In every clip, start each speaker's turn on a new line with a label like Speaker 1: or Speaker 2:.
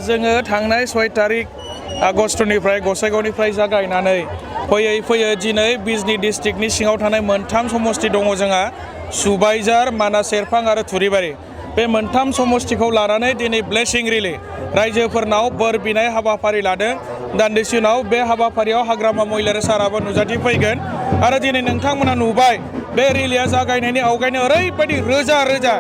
Speaker 1: जोङो थांनाय 6 तारिख आगस्टनिफ्राय गसाइगावनिफ्राय जागायनानै फैयै फैयै दिनै बिजनी डिस्ट्रिक्टनि सिङाव थानाय मोनथाम समष्टि दङ जोंहा सुबाइजार मानास सेरफां आरो थुरिबारि बे मोनथाम समष्टिखौ लानानै दिनै ब्लेसिं रिलि रायजोफोरनाव बोर बिनाय हाबाफारि लादों। दान्दिसे उनाव बे हाबाफारियाव हाग्रामा महिलारि साराबो नुजाथिफैगोन आरो दिनै नोंथांमोना नुबाय बे रिलिया जागायनायनि आवगायनो ओरैबायदि रोजा रोजा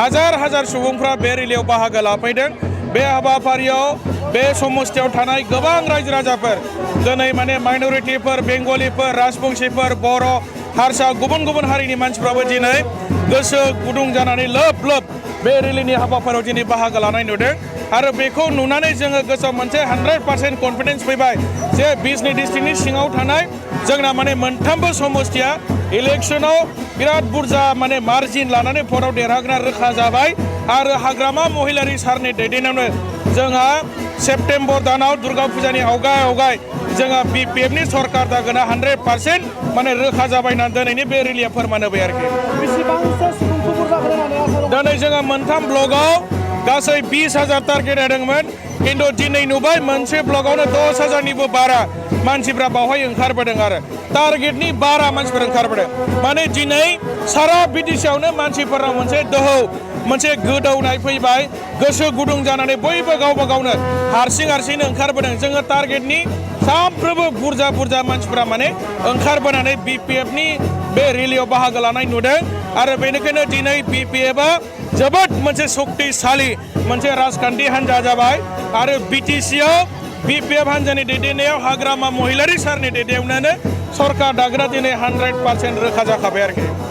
Speaker 1: हाजार हाजार सुबुंफ्रा बे रिलियाव बाहागो लाफैदों। बे हाबाफारियाव बे समष्टियाव थानाय गोबां रायजो राजाफोर दिनै माने माइनरिटिफोर बेंगलिफोर राजबंशीफोर बर' हारसा गुबुन गुबुन हारिनि मानसिफ्राबो दिनै गोसो गुदुं जानानै लोब लोब बे रिलिनि हाबाफारियाव दिनै बाहागो लानाय नुदों आरो बेखौ नुनानै जोङो गोसोआव मोनसे 100% कनफिडेन्स फैबाय जे बिजनी डिस्ट्रिक्टनि सिङाव थानाय जोंना माने मोनथामबो समष्टिया इलेक्शनाव बिराद बुरजा माने मार्जिन लानानै भटआव देरहाग्रा रोखा जाबाय आरो हाग्रामा महिलारि सारनि दैदेननायावनो जोंहा सेप्तेम्बर दानाव दुर्गा फुजानि आवगाय जोंहा BPFनि सरकार दागोना 100% माने रोखा जाबाय होननानै दिनैनि बे रिलिया फोरमान होबाय आरोखि। दिनै जोङो मोनथाम ब्लकआव गासै 20,000 टारगेट होदोंमोन किन्तु दिनै नुबाय मोनसे ब्लकआवनो 10,000निबो बारा मानसिफ्रा बावहाय ओंखारबोदों आरो टारगेटनि बारा मानसिफोर ओंखारबोदों। माने दिनै सारा बिटिसिआवनो मानसिफोराव मोनसे दोहौ मोनसे गोदौनाय फैबाय गोसो गुदुं जानानै बयबो गावबा गावनो हारसिंनो ओंखारबोदों। जोङो टारगेटनि साफ्रोमबो बुरजा मानसिफ्रा माने ओंखारबोनानै BPFनि बे रिलियाव बाहागो लानाय नुदों आरो बेनिखायनो दिनै BPFआ जोबोद मोनसे शक्तिशाली मोनसे राजखान्थि हान्जा जाबाय आरो BTCआव BPF हान्जानि दैदेननायाव हाग्रामा महिलारि सारनि दैदेननायावनो सरकार दाग्रा दिनै 100% रोखा जाखाबाय आरोखि।